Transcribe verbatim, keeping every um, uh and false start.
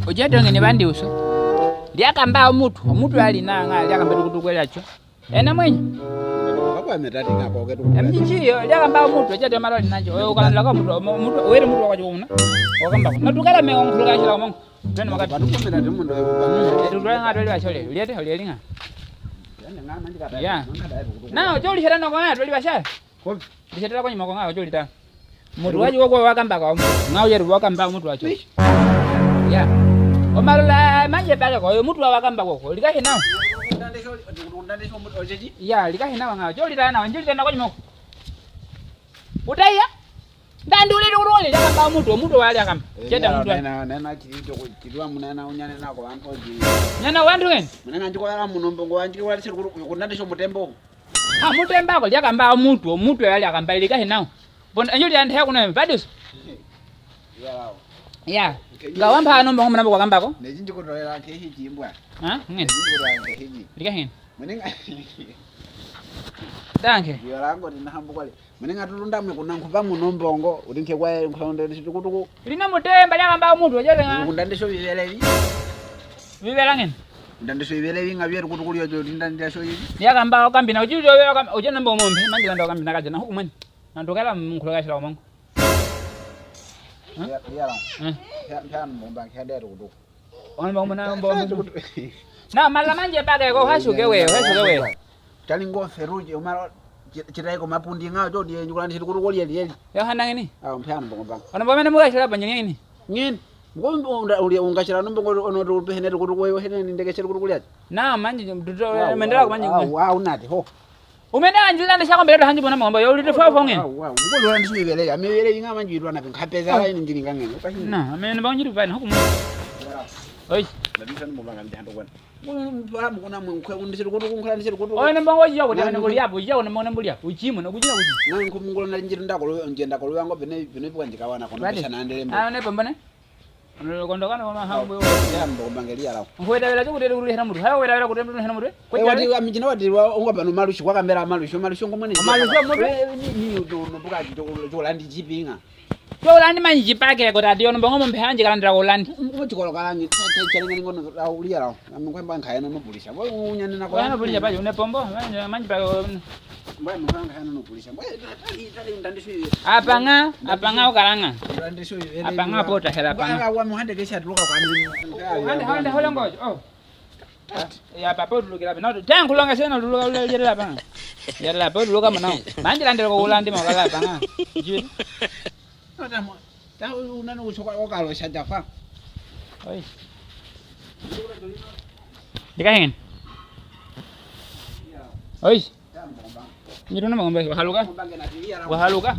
Oja tongeni bandi uso. Lyakamba omutu, omutu ali na nga, lyakamba tukutuku lyacho. Ena mwenye. Papa metati nga koke tu. Emjinji yo, lyakamba omutu, oja tongeni maloli nacho. Oyo kana laka mutu, mutu, were mutu wakacho una. Wakamba. Na tukala me onkulu kashila omongo. Tena makati. Pano kumira ndi mundu oyo pano. Etu tulanga toli bashole. Ulyete, ulyelinga. Ya. Na, ojo ulisheta noko nga, toli bashole. Kopi? Lishetela konyuma ko nga, ojo ulita. Mutu wacho woko wakamba ko. Nga uyeru wakamba mutu wacho. Ish. Ya. Omalola manje pake ko, oyo mutu wakamba ko. Likahi nawa. Ya, likahi nawa nga, ojo ulita nawa, ojo ulita nawa konyuma ko. Utaiya? Ndandi ulete kuti lyakamba omutu, omutu wa lyakamba. Eh, cheta mutu wa. Nena, nena, chiri choko, chiri wa munena unyane nako wantu oji. Nyana wantu ngeni? Munena ndiko yala muno mbongo wanjike wali siri kuti, kuti ndandi sho mutembo. Ha, mutembo ako, lyakamba omutu, omutu wa lyakamba likahi nawa. Bon, anjuli ande hakuno, vadus. Yalao. Ya. Nga wampa ano mbongo muna mboko kamba ko? Neji ndiko tolela nkehi chimbwa. Ha? Ngeni? Neji ndiko tolela nkehi. Likahi ngeni? Munenga. Danke. Yolango ndi nahambu kwale. Munenga tulunda mwe kuna nkuva muno mbongo, uti nke kwa nkulonda ndi tukutuku. Lina mutembo lyakamba omutu, ojo tenga. Kunda ndisho bibele bi. Bibele ngeni? Kunda ndisho bibele bi nga byeru kutuku lyo jo, linda ndisho yibi. Lyakamba okambi na, ojo, ojo, ojo namba omombe, manje kanda okambi na kaja na huku mweni. Na ndokela mkulu kashila omongo. Ya, ya. Eh. Ya, ya mbomba, ya dero kutuku. Ono mbongo muna, mbongo muna. Na, mala manje pake ko, hashuke we, hashuke we. Tali ngo feruji, omaro, chi-, chitaiko mapundi nga, ojo ndiye, njukulandi shiri kutuku lyeli, lyeli. Yo hana ngeni? Awo, mpe ano mbongo mbanga. Ono mbongo mene mukashila pa ngeni? Ngeni. Mbongo unda, uli, ungashila no mbongo, ono tu pehene tu kutuku, yo hene ndeke shiri kutuku lyeli. Na, manje, tuto, mendela ko manje. Awo, awo, nati, ho. Umene anjila ndisha ko mbele handi bona mbongo, yo ulite fo fo ngeni. Awo, awo. Mbongo lwandi shiri bele, ame bele inga manje itwana pinga, pesa la ini njiri ngeni. Na, ame mbongo njiri bani, hukumu. Oi. Ndadisa ni mbongo ngani hando kwana. Oyo ne mbongo ojiya kuti, ne mbuli apo, ojiya kuti, ne mbuli apo, ojimu, ne kujina kuti. Nani kumungula na njiri ndakolo, njenda kolo yango pene, pene pwa njikawana kono. Bade. Pesha nandele mbo. Ayo ne pambana. Ono kondo kana kama hambo. Ya mbo mbangeli yala. Nkwetawela kuti uli hena mutu. Hayo wetawela kuti uli hena mutu. Eh, wati, amijina wati, wa, unga pano malushi, kwa kamera malushi, malushi ngomwene. Malushi mutu. Eh, ni, ni, uto, no, buka, uto, uto, ulandi jipinga. Cho ulandi manje pake ko tati ono mbongo mombe hanje kalandira ko ulandi. Mchikolo kalangi, cha, cha, cha, ngani ngono, la, ulia la. Ami kwemba nkaya no, no pulisha. Boy, unyane na ko. Wana pulisha paje, une pombo, manje, manje pake. Boy, mkanga hano no pulisha. Boy, tali, tali, undandisho. Apanga, apanga ukalanga. Undandisho. Apanga pota hela apanga. Wa muhande kesha tuluka kwa. Hande, hande, hola ngojo. Oh. Ya, papa, tulukira pena. Tenga kulonga sena, tuluka, tuluka, yera panga. Yera panga, tuluka muna. Manje landira ko ulandi ma kala panga. Jiri. No, tamo. Ta unano ushoka okalo shajafa. Oi. Likahi ngeni? Oi. Nyiru na magombe, wahaluka? Wahaluka?